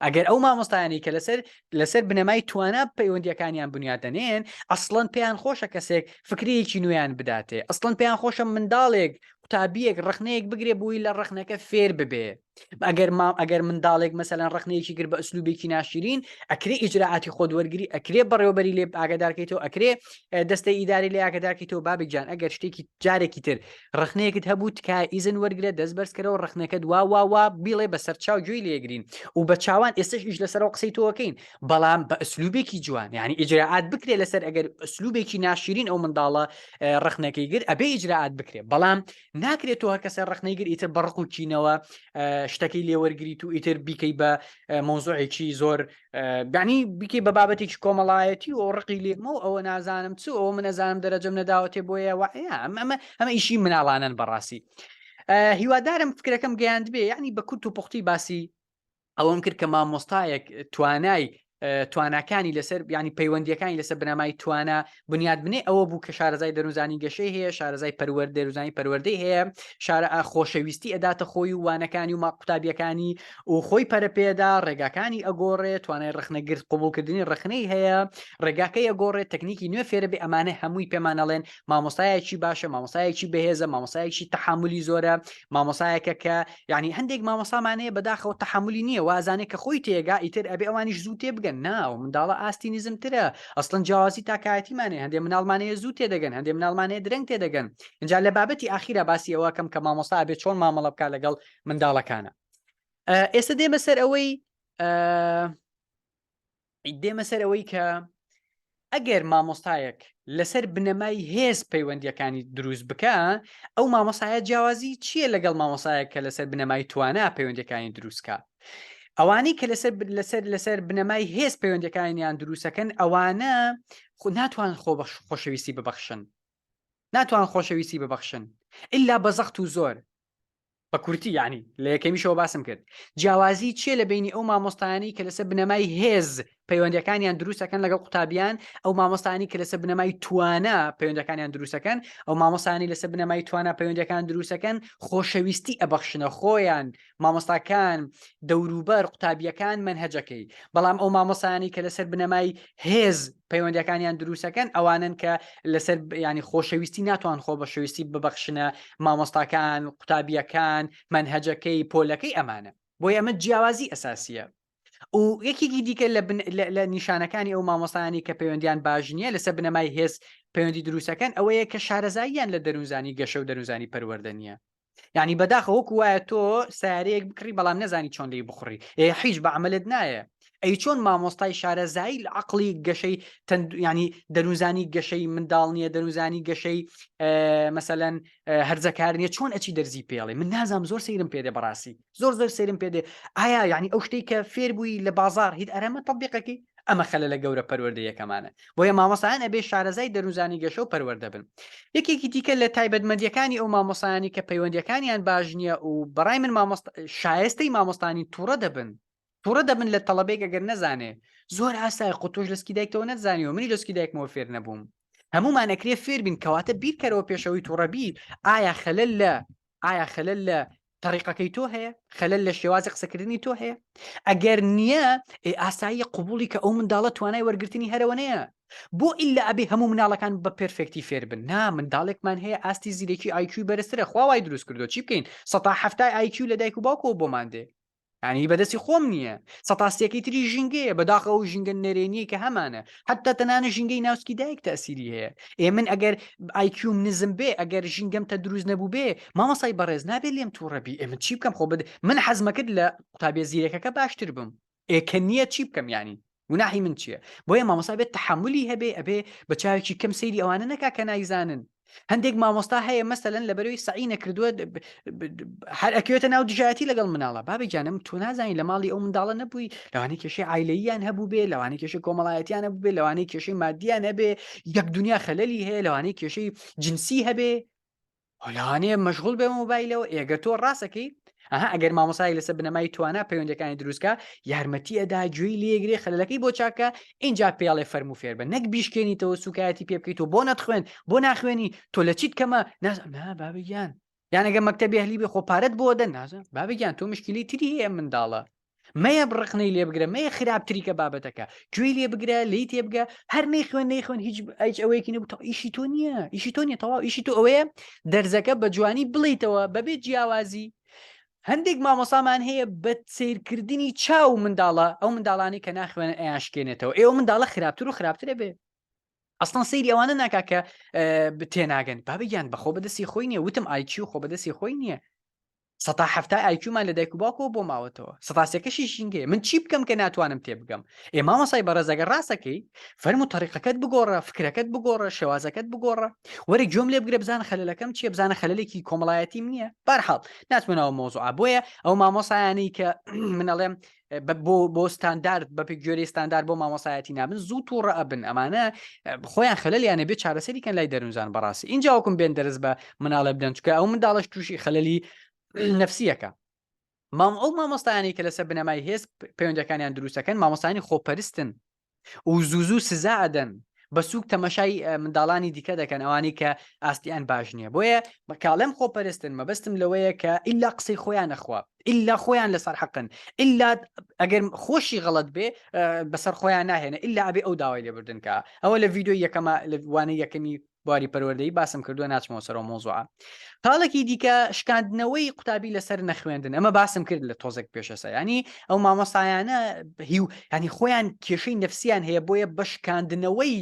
ئەگەر ئەو مامۆستایانی کە لەسەر لەسەر بنەمای توانا پەیوەندیەکانیان بنیات دەنێن ئەسڵەن پێیان خۆشە کەسێک فکرەیەکی نوێیان بداتێ ئەسڵەن پێیان خۆشە منداڵێک قوتابیەک ڕخنەیەک بگرێ بووی لە ڕخنەکە فێر ببێ ئەگەر ما ئەگەر منداڵێک مەسەلەن ڕخنەیەکی گر بە ئەسلوبێکی ناشرین ئەکرێ ئیجراعاتی خۆت وەرگری ئەکرێ بەڕێوەبەری لێ ئاگادارکەیتەوە ئەکرێ دەستەی ئیداری لێ ئاگادارکەیتەوە بابی گیان ئەگەر شتێکی جارێکی تر ڕخنەیەکت هەبوو تکایە ئیزن وەرگرە دەست بەرزکەرەوە ڕخنەکەت وا وا وا بیڵێ بەسەر چاو گوێی لێگرین و بە چاوان ئێستش ئیش لەسەرەوە قسەی تۆەکەین بەڵام بە ئەسلوبێکی جوان یعنی ئیجراعات بکرێ لەسەر ئەگەر ئەسلوبێکی ناشرین ئەو منداڵە ڕخنەکەی گر ئەبێ ئیجراعات بکرێ بەڵام ناکرێت تۆ هەر کەسە ڕخنەی گر ئیتر بەڕق و کینەوە شتەکەی لێوەرگریت و ئیتر بیکەی بە مۆزوعێکی زۆر بانی بیکەی بە بابەتێکی کۆمەڵایەتی و ڕقی لێمە و ئەوە نازانم چ ئەوە من نەزانم دەرەجەم نەداوەتێ بۆیە ئەمە ئەمە ئیشی مناڵانن بەڕاستی هیوادارم فکرەکەم گەیاند بێ یعنی بە کورت و پوختی باسی ئەوەم کرد کە مامۆستایەک توانای تواناکانی لەسەر ینی پەیوەندیەکانی لەسەر بنەمای توانا بنیاد بنێ ئەوە بوو کە شارەزای دەروزانی گەشەی هەیە شارەزای پەروەر دەروزانی پەروەردەی هەیە شارە خۆشەویستی ئەداتە خۆی و وانەکانی و ما قوتابیەکانی و خۆی پەرەپێدا ڕێگاکانی ئەگۆڕێ توانای ڕخنەگرت قوبولکردنی ڕخنەی هەیە ڕێگاکەی ئەگۆڕێت تەکنیکی نوێ فێرە بێ ئەمانە هەمووی پێمانەڵێن مامۆستایەکی باشە مامۆستایەکی بەهێزە مامۆستایەکی تەحملی زۆرە مامۆسایەکە کە یعنی هەندێک مامۆسامان هەیە بەداخەوە تەحملی نییە وازانێ کە خۆی تێگا ئیتر ئەبێ ئەوانیش زوو تێبگەن نا ئەو منداڵە ئاستی نزمترە ئەسڵەن جیاوازی تاکایەتیمان هەیە هەندێک مناڵمان هەیە زوو تێدەگەن هەندێک مناڵمان هەیە درەنگ تێدەگەن اینجا لە بابەتی ئاخیرا باسی ئەوە کەم کە مامۆستا ئەبێ چۆن مامەڵە بکات لەگەڵ منداڵەکانە ئێستا دێمە سەر ئەوەی دێمە سەر ئەوەی کە ئەگەر مامۆستایەک لەسەر بنەمای هێز پەیوەندیەکانی دروست بکە ئەو مامۆسایە جیاوازی چییە لەگەڵ مامۆسایەک کە لەسەر بنەمای توانا پەیوەندەکانی دروستکە ئەوانەی کە لەسەر لەسەر لەسەر بنەمای هێز پەیوەندەکانیان دروستەکەن ئەوانە خو ناتوان خۆ خۆشەویستی ببەخشن ناتوان خۆشەویستی ببەخشن ئللا بە زەخت و زۆر بە کورتی یانی لە یەکەمیشەوە باسم کرد جیاوازی چییە لە بینی ئەو مامۆستایانی کە لەسەر بنەمای هێز پەیوەندەکانیان دروستەکەن لەگەڵ قوتابیان ئەو مامۆستانی کە لەسەر بنەمای توانا پەیوەندەکانیان دروستەکەن ئەو مامۆستانی لەسەر بنەمای توانا پەیوەندەکان دروستەکەن خۆشەویستی ئەبەخشنە خۆیان مامۆستاکان دەوروبەر قوتابیەکان مەنهەجەکەی بەڵام ئەو مامۆستایانی کە لەسەر بنەمای هێز پەیوەندەکانیان دروستەکەن ئەوانن کە لەسەر ینی خۆشەویستی ناتوان خۆ بەشەویستی ببەخشنە مامۆستاکان قوتابیەکان مەنهەجەکەی پۆلەکەی ئەمانە بۆی ئەمە جیاوازی ئەساسیە و یەکێکی دیکە لە نیشانەکانی ئەو مامۆستایانی کە پەیوەندیان باش نییە لەسەر بنەمای هێز پەیوەندی دروستەکەن ئەوەیە کە شارەزاییان لە دەروونزانی گەشە و دەروونزانی پەروەردە نییە یعنی بەداخە وەکو وایە تۆ سیارەیەک بکڕی بەڵام نەزانی چۆن لێی بخوڕی ئێ حیچ بە عملت نایە ئەی چۆن مامۆستای شارەزایی لە عقلی گەشەی ینی دەروزانی گەشەی منداڵ نییە دەروزانی گەشەی مەسەەن هەرزەکار نیە چۆن ئەچی دەرزی پێڵێ من نازانم زۆر سەیرم پێدێ بەڕاستی زۆر زۆر سەیرم پێدێ ئایا یعنی ئەو شتێک کە فێر بووی لە بازار هیچ ئەرەمە تەبیقەکەی ئەمە خەلە لە گەورە پەروەردەیەکەمانە بۆیە مامۆستایان ئەبێ شارەزای دەروونزانی گەشە و پەروەردە بن. یەکێکی دیکە لە تایبەتمەندیەکانی ئەو مامۆستایانی کە پەیوەندیەکانیان باش نییە و بەڕای من مامۆستا شایستەی مامۆستانی تووڕە دەبن تووڕە دەبن لە تەڵەبێک ئەگەر نەزانێ زۆر ئاسای خۆ تۆش لەسکی دایکتەوە نەتزانیوە منی لەسکی دایکمەوە فێر نەبووم هەمومان ئەکرێ فێر بین کەواتە بیرکەرەوە پێشەوەی تووڕەبی ئایا خەلەل لە ئایا خەلەل لە. تەریقەکەی تۆ هەیە؟ خەلەل لە شێوازی قسەکردنی تۆ هەیە؟ ئەگەر نییە ئێ ئاساییە قبوڵی کە ئەو منداڵە توانای وەرگرتنی هەرەوەنەیە. بۆ ئیلا ئەبێ هەموو مناڵەکان بە perfect ی فێر بن؟ نا منداڵێکمان هەیە ئاستی زیرەکی IQ ی بەرزترە خوا وای دروست کردووە چی بکەین 70% IQ لە دایک و باوکەوە بۆمان دێ یانی بەدەستی خۆم نییە سەتا سێکەی تری ژینگەیە بەداخەوە ئەو ژینگە نەرێنیە کە هەمانە حتا تەنانە ژینگەی ناوسکی دایک تەسیری هەیە ئێ من ئەگەر IQ م نزم بێ ئەگەر ژینگەم تە دروست نەبوو بێ مامۆسای بەڕێز نابێ لێم تووڕەبی ئێ من چی بکەم خۆ بد من حەزمەکرد لە قوتابیە زیرەکەکە باشتر بم ئێ کە نییە چی بکەم یانی گوناحی من چییە؟ بۆیە مامۆستا بێت تەحەمولی هەبێ ئەبێ بە چاوێکی کەم سەیری ئەوانە نەکا کە نایزانن هەندێک مامۆستا هەیە مەسەلەن لەبەرەوەی سەعی نەکردووە هەر ئەکەوێتە ناو دژایەتی لەگەڵ مناڵە بابە گیانم تۆ نازانی لە ماڵی ئەو منداڵە نەبووی لەوانەیە کێشەی عایلەییان هەبوو بێ لەوانەیە کێشەی کۆمەڵایەتیان هەبوو بێ لەوانەیە کێشەی مادیان هەبێ یەک دنیا خەلەلی هەیە لەوانەیە کێشەی جنسی هەبێ لەوانەیە مەشغول بێ مۆبایلەوە ئێگەر تۆ ڕاستەکەی ئەها ئەگەر مامۆسای لەسەر بنەمای توانا پەیوەندەکانی دروستکە یارمەتی ئەدا گوێی لێگرێ خەلەکەی بۆ چاکە اینجا پێڵێ فەرمو فێر بە نەک بیشکێنیتەوە سوکایەتی پێ بکەیت و بۆ نەتخوێن بۆ ناخوێنی تۆ لە چیت کەمە نا بابە گیان یان ئەگەر مەکتەبی ئەهلی بێ خۆ پارەت بۆ دەن نازە بابە گیان تۆ مشکلی تری هەیە منداڵە مەیە ڕخنەی لێ بگرە مەیە خراپتری کە بابەتەکە گوێی لێ بگرە لێی تێبگە هەر نەیخوێن نەیخوێن هیچ هیچ ئەوەیەکی نەبوو تا ئیشی تۆ نییە ئیشی تۆ نییە تەواو ئیشی تۆ ئەوەیە دەرزەکە بە جوانی بڵیتەوە بەبێ جیاوازی هەندێک مامۆسامان هەیە بە سیرکردنی چاو منداڵە ئەو منداڵانی کە ناخوێنن ئەیان شکێنێتەوە ئێوە منداڵە خراپتر و خراپترە بێ ئەسڵەن سەیری ئەوانە ناکا کە تێناگەن بابە گیان بەخۆ بەدەستی خۆی نییە وتم IQ خۆ بەدەستی خۆی نییە سەتا حەفتا IQ مان لە دایک و باوکەوە بۆ ماوەتەوە سەتا سێکەشی ژینگەیە من چی بکەم کە ناتوانم تێبگەم ئێ مامۆسای بەڕێز ئەگەر ڕاستەکەی فەرموو تەریقەکەت بگۆڕە فکرەکەت بگۆڕە شێوازەکەت بگۆڕە وەرە گوێم لێ بگرە بزانە خەلەلەکەم چییە بزانە خەلەلێکی کۆمەڵایەتیم نییە بەرحاڵ ناچمە ناو مەوزوعە بۆیە ئەو مامۆسایانەی کە من ئەڵێم بۆ بۆ ستاندارد بە پێگوێرەی ستاندار بۆ مامۆسایەتی نابن زوو تووڕە ئەبن ئەمانە خۆیان خەلەلیانە بێ چارەسەری کەن لای دەروونزان بەڕاستی اینجا وەکم بێن دەرس بە مناڵێ بدەن چکە ئەو منداڵش تووشی خەلەلی نەفسیەکە مام ئەو مامۆستایانی کە لەسەر بنەمای هێز پەیوەندەکانیان دروستەکەن مامۆستانی خۆپەرستن و زوو زوو سزا ئەدەن بە سوک تەمەشای منداڵانی دیکە دەکەن ئەوانەی کە ئاستیان باش نییە بۆیە بەکاڵێم خۆپەرستن مەبەستم لەوەیە کە ئللا قسەی خۆیان نەخوا ئللا خۆیان لەسەر حەقن ئللا ئەگەر خۆشی غەڵت بێ بەسەر خۆیان ناهێنە ئللا ئەبێ ئەو داوای لێبوردن کە ئەوە لە ڤیدیۆی یەکەمە لە وانەی یەکەمی بواری پەروەردەیی باسم کردووە ناچمەوە سەر ئەو مەوزوعە. خاڵێکی دیکە شکاندنەوەی قوتابی لەسەر نەخوێندن ئەمە باسم کرد لە تۆزێک پێشەسە ینی ئەو مامۆسایانە هیو ینی خۆیان کێشەی نفسیان هەیە بۆیە بە شکاندنەوەی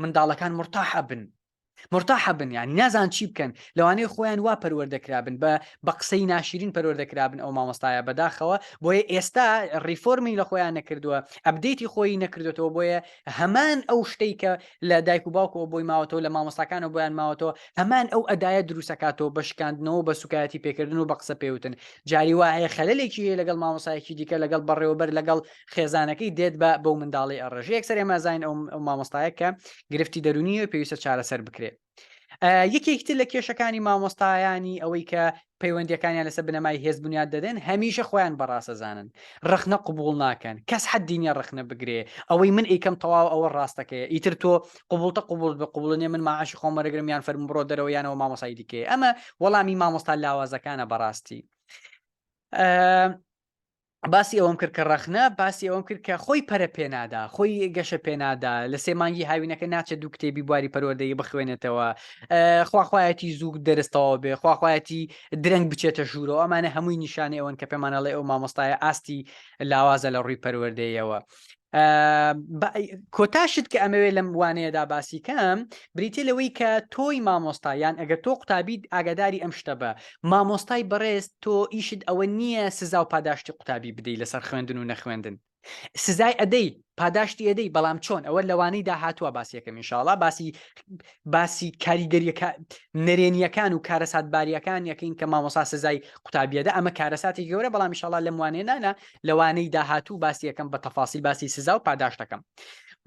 منداڵەکان مرتاحە بن مرتاحە بن یان نازان چی بکەن لەوانەیە خۆیان وا پەروەردەکرابن بە بە قسەی ناشرین پەروەردەکرابن ئەو مامۆستایە بەداخەوە بۆیە ئێستا ڕیفۆرمی لە خۆیان نەکردووە update ی خۆی نەکردوێتەوە بۆیە هەمان ئەو شتەی کە لە دایک و باوکەوە بۆی ماوەتەوە لە مامۆستاکانەوە بۆیان ماوەتەوە هەمان ئەو ئەدایە دروستەکاتەوە بە شکاندنەوە بە سوکایەتی پێکردن و بە قسە پێوتن جاری وا هەیە خەلەلێکی هەیە لەگەڵ مامۆسایەکی دیکە لەگەڵ بەڕێوەبەر لەگەڵ خێزانەکەی دێت بە بەو منداڵی ئەڕێژێ یەکسەر ئێمە زانین ئەو مامۆستایە کە گرفتی دەرونیە پێویستە چارەسەر بکرێت یەکێکی تر لە کێشەکانی مامۆستایانی ئەوەی کە پەیوەندیەکانیان لەسەر بنەمای هێز بنیاد دەدەن هەمیشە خۆیان بەڕاستەزانن ڕەخنە قبوڵ ناکەن کەس حەدی نیە ڕەخنە بگرێ ئەوەی من ئەیکەم تەواو ئەوە ڕاستەکەیە ئیتر تۆ قبوڵتە قبوڵ بە قبوڵ نیە من معاشی خۆم وەرەگرم یان فەرموو بڕۆ دەرەوە یانەوە مامۆستای دیکەیە ئەمە وەڵامی مامۆستا لاوازەکانە بەڕاستی باسی ئەوەم کرد کە ڕەخنە باسی ئەوەم کرد کە خۆی پەرە پێنادا خۆی گەشە پێنادا لە سێ مانگی هاوینەکە ناچێت دوو کتێبی بواری پەروەردەیی بخوێنێتەوە خواخوایەتی زوو دەرستەوە بێ خواخوایەتی درەنگ بچێتە ژوورەوە ئەمانە هەمووی نیشانەی ئەوەن کە پێمانەڵێ ئەو مامۆستایە ئاستی لاوازە لە ڕووی پەروەردەیەوە. کۆتا شت کە ئەمەوێ لەم وانەیەدا باسی کەم بریتە لەوەی کە تۆی مامۆستا یان ئەگەر تۆ قوتابیت ئاگاداری ئەم شتە بە مامۆستای بەڕێز تۆ ئیشت ئەوە نییە سزا و پاداشتی قوتابی بدەی لەسەر خوێندن و نەخوێندن سزای ئەدەی پاداشتی ئەدەی بەڵام چۆن ئەوە لەوانەی داهاتووە باسی یەکەم ئینشاڵا باسی باسی کاریگەریەکە نەرێنیەکان و کارەساتباریەکان یەکەین کە مامۆسا سزای قوتابیەدا ئەمە کارەساتی گەورە بەڵام ئینشاڵا لەم وانەیە نانا لەوانەی داهاتوو باسی یەکەم بە تەفاسیل باسی سزا و پاداشت دەکەم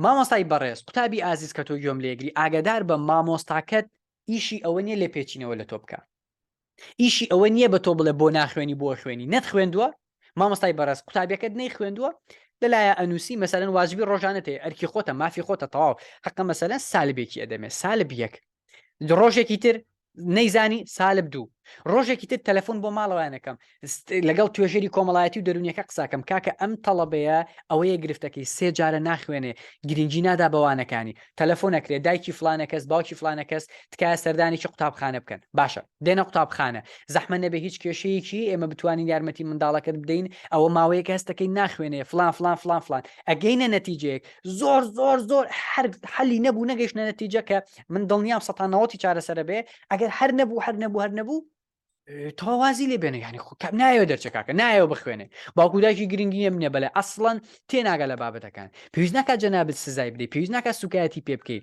مامۆستای بەڕێز قوتابی ئازیز کە تۆ گوێم لێگری ئاگادار بە مامۆستاکەت ئیشی ئەوە نییە لێپێچینەوە لە تۆ بکە ئیشی ئەوە نییە بە تۆ بڵێ بۆ ناخوێنی بۆ خوێنی نەت خوێندووە مامۆستای بەڕێز قوتابیەکەت نەی خوێندووە لەلایە ئەنووسی مەسەلەن واجبی ڕۆژانەتێ ئەرکی خۆتە مافی خۆتە تەواو حەقە مەسەلەن سالبێکی ئەدەمێ سالب یەک ڕۆژێکی تر نەیزانی سالب دوو. ڕۆژێکی تر تەلەفۆن بۆ ماڵەوەیانەکەم لەگەڵ توێژەری کۆمەڵایەتی و دەرونیەکە قساکەم کاکە ئەم تەڵەبەیە ئەوەیە گرفتەکەی سێ جارە ناخوێنێ گرنگی نادا بەوانەکانی تەلەفۆن ئەکرێ دایکی فلانە کەس باوکی فلانە کەس تکایە سەردانێکی قوتابخانە بکەن باشە دێنە قوتابخانە زەحمە نەبێ هیچ کێشەیەکی ئێمە بتوانین یارمەتی منداڵەکەت بدەین ئەوە ماوەیەک هەستەکەی ناخوێنێ فلان فلان فلان فلان ئەگەینە نەتیجەیەک زۆر زۆر زۆر هەر حەلی نەبوو نەگەیشتە نەتیجە کە من دڵنیام سەتانەوەتی چارەسەرە بێ ئەگەر هەر نەبوو هەر نەبوو هەر نەبوو تەوا وازی لێ بێنە یانی خۆ کەم نایەوە دەرچە کاکە نایەوە بخوێنێ باوکو دایکی گرنگی نیە منە بەلێ ئەسڵەن تێناگە لە بابەتەکان پێویست ناکات جەنابت سزای بدەی پێویست ناکات سوکایەتی پێ بکەی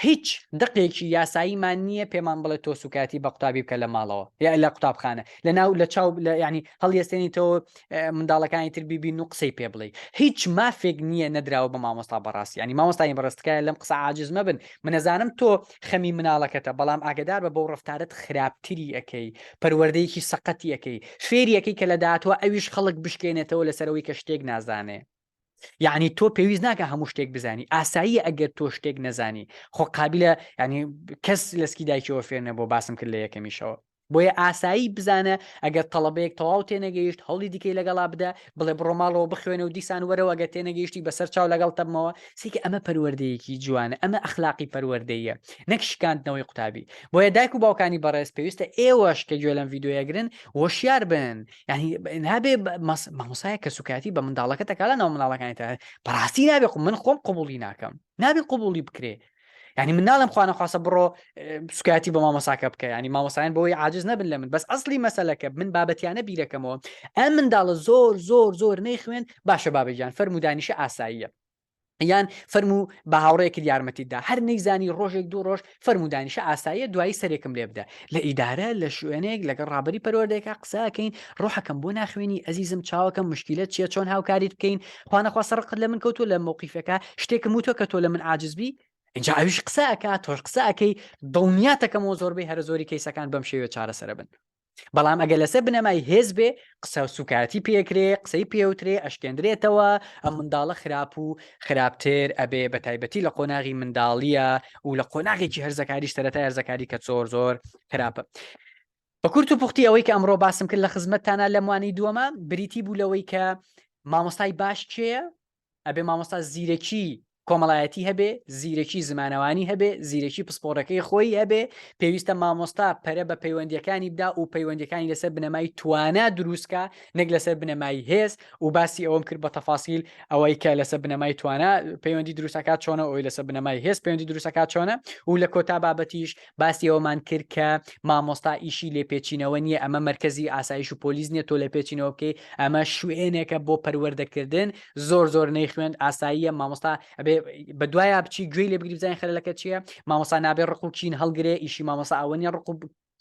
هیچ دقێکی یاساییمان نییە پێمان بڵێ تۆ سوکایەتی بە قوتابی بکە لە ماڵەوە یا لە قوتابخانە لە ناو لە چاو لە ینی هەڵیەستێنیتەوە منداڵەکانی تر بیبین و قسەی پێ بڵێ هیچ مافێک نییە نەدراوە بە مامۆستا بەڕاستی ینی مامۆستای بەڕستکایە لەم قسە عاجز مەبن منەزانم تۆ خەمی مناڵەکەتە بەڵام ئاگدار بە بەو ڕفتارت خراپتری ئەەکەی پەروەردەیەکی سەقەتی ئەەکەی فێری ئەەکەی کە لە داهاتوە ئەویش خەڵک بشکێنێتەوە لەسەرەوەی کە شتێک نازانێ یعنی تۆ پێویست ناکە هەموو شتێک بزانی ئاساییە ئەگەر تۆ شتێک نەزانی خۆ قابلە ینی کەس لەسکی دایکەوە فێر نەبوو باسم کرد لە یەکەمیشەوە بۆیە ئاسایی بزانە ئەگەر تەڵەبەیەک تەواو تێنەگەیشت هەوڵی دیکەی لەگەڵا بدە بڵێ بڕۆ ماڵەوە بخوێنە و دیسان وەرەوە ئەگەر تێنەگەیشتی بەسەر چاو لەگەڵ تەبمەوە سیکە ئەمە پەروەردەیەکی جوانە ئەمە ئەخلاقی پەروەردەیە نەک شکاندنەوەی قوتابی بۆیە دایک و باوکانی بەڕێز پێویستە ئێوەش کە گوێ لەم ڤیدیۆیەگرن هۆشیار بن یعنی نابێ مامۆسایە کە سوکایەتی بە منداڵەکە تەکا لە ناو منداڵەکانی تا بەڕاستی نابێ من خۆم قبوڵی ناکەم نابێ قبوڵی بکرێ ینی من ناڵم خوانەخواسە بڕۆ سوکایەتی بە مامۆساکە بکە ینی مامۆسایان بۆی عاجز نەبن لە من بەس ئەسلی مەسەلەکە من بابەتیانە بیرەکەمەوە ئەم منداڵە زۆر زۆر زۆر نەیخوێن باشە بابەجان فەرمودانیشە ئاساییە یان فەرموو بە هاوڕێکت یارمەتیت دا هەر نەیزانی ڕۆژێک دوو ڕۆژ فەرموو دانیشە ئاساییە دوایی سەرێکم لێ بدە لە ئیدارە لە شوێنێک لەگەڵ ڕابەری پەروەردەیەکا قسە ئەکەین ڕۆحەکەم بۆ ناخوێنی ئەزیزم چاوەکەم مشکیلەت چییە چۆن هاوکاریت بکەین خوانەخواستە ڕقت لە من کەوتووە لە مەوقیفەکە شتێکم وتووە کە تۆ لە من عاجز بی ئینجا ئەویش قسە ئەکا تۆش قسە ئەکەی دڵنیاتەکەمەوە زۆربەی هەرە زۆری کەیسەکان بەم شێوەیە چارەسەرە بن. بەڵام ئەگەر لەسەر بنەمای هێز بێ قسە و سوکایەتی پێکرێ قسەی پێوترێ ئەشکێندرێتەوە ئەم منداڵە خراپ و خراپتر ئەبێ بە تایبەتی لە قۆناغی منداڵیە و لە قۆناغێکی هەرزەکاریش سەرەتای هەرزەکاری کە زۆر زۆر خراپە. بە کورت و پوختی ئەوەی کە ئەمڕۆ باسم کرد لە خزمەتتانە لەم وانەی دووەمە بریتی بوو لەوەی کە مامۆستای باش کێیە ئەبێ مامۆستا زیرەکی کۆمەڵایەتی هەبێ زیرەکی زمانەوانی هەبێ زیرەکی پسپۆڕەکەی خۆی هەبێ پێویستە مامۆستا پەرە بە پەیوەندیەکانی بدا و پەیوەندیەکانی لەسەر بنەمای توانا دروستکە نەک لەسەر بنەمای هێز و باسی ئەوەم کرد بە تەفاسیل ئەوەی کە لەسەر بنەمای توانا پەیوەندی دروستەکە چۆنە ئەوی لەسەر بنەمای هێز پەیوەندی دروستەکە چۆنە و لە کۆتا بابەتیش باسی ئەوەمان کرد کە مامۆستا ئیشی لێپێچینەوە نییە، ئەمە مەرکەزی ئاسایش و پۆلیس نییە تۆ لێپێچینەوە بکەی، ئەمە شوێنێکە بۆ پەروەردەکردن، زۆر زۆر نەیخوێند ئاساییە، مامۆستا ئەبێ بە دوایا بچی گوێی لێ بگری بزانین خەلەلەکە چییە، مامۆستا نابێ ڕق و کین هەڵگرێ، ئیشی مامۆستا ئەوە نییە ڕق و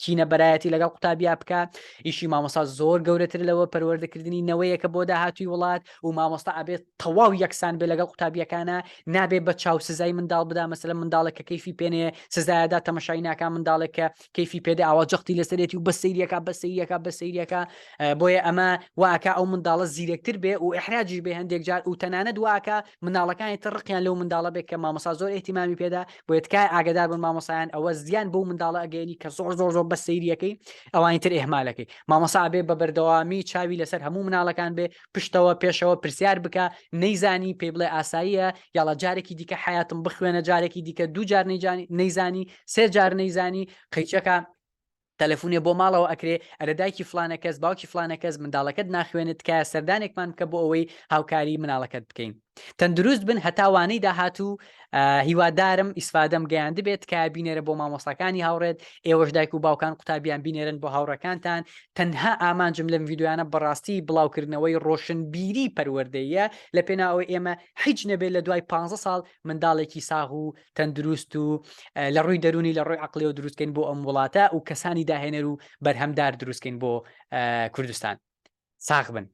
کینە بەرایەتی لەگەڵ قوتابیا بکە، ئیشی مامۆستا زۆر گەورەتر لەوە پەروەردەکردنی نەوەیەکە بۆ داهاتووی وڵات و مامۆستا ئەبێت تەواو یەکسان بێ لەگەڵ قوتابیەکانە نابێ بە چاو سزای منداڵ بدا مەسەلەن منداڵێک کە کەیفی پێنێ سزایەدا تەمەشای ناکا منداڵێک کە کەیفی پێدە ئاوا جەختی لەسەرێتی و بە سەیریەکە بە سەیریەکە بە سەیریەکە بۆیە ئەمە واکە ئەو منداڵە زیرەکتر بێ و ئەحراجیش بێ هەندێک جار و تەنانەت واکە منداڵەکانی تر ڕقیان لەو منداڵە بێت کە مامۆسا زۆر ئیهتیمامی پێدا بۆیە تکایە ئاگدار بن مامۆسایان ئەوە زیان بۆ منداڵە ئەگەیەنی کە زۆر زۆر زۆر بە سەیریەکەی ئەوانی تر ئیهمالەکەی مامۆسا ئەبێ بە بەردەوامی چاوی لەسەر هەموو مناڵەکان بێ پشتەوە پێشەوە پرسیار بکە نەیزانی پێی بڵێ ئاساییە یاڵا جارێکی دیکە حیاتم بخوێنە جارێکی دیکە دوو جار نەیزانی سێ جار نەیزانی قەیچەکە تەلەفونێ بۆ ماڵەوە ئەکرێ ئەرە دایکی فلانە کەس باوکی فلانە کەس منداڵەکەت ناخوێنێت تکایە سەردانێکمان بکە بۆ ئەوەی هاوکاری مناڵەکەت بکەین تەندروست بن هەتا وانەی داهاتوو هیوادارم ئیسفادەم گەیاندبێت تکایە بینێرە بۆ مامۆستاکانی هاوڕێت ئێوەش دایک و باوکان قوتابیان بینێرن بۆ هاوڕەکانتان تەنها ئامانجم لەم ڤیدیۆیانە بەڕاستی بڵاوکردنەوەی ڕۆشنبیری پەروەردەیە لە پێناوەی ئێمە هیچ نەبێت لە دوای 15 ساڵ منداڵێکی ساغ و تەندروست و لە ڕووی دەرونی لە ڕووی عقلیەوە دروستکەین بۆ ئەم وڵاتە و کەسانی داهێنەر و بەرهەمدار دروستکەین بۆ کوردستان ساغ بن.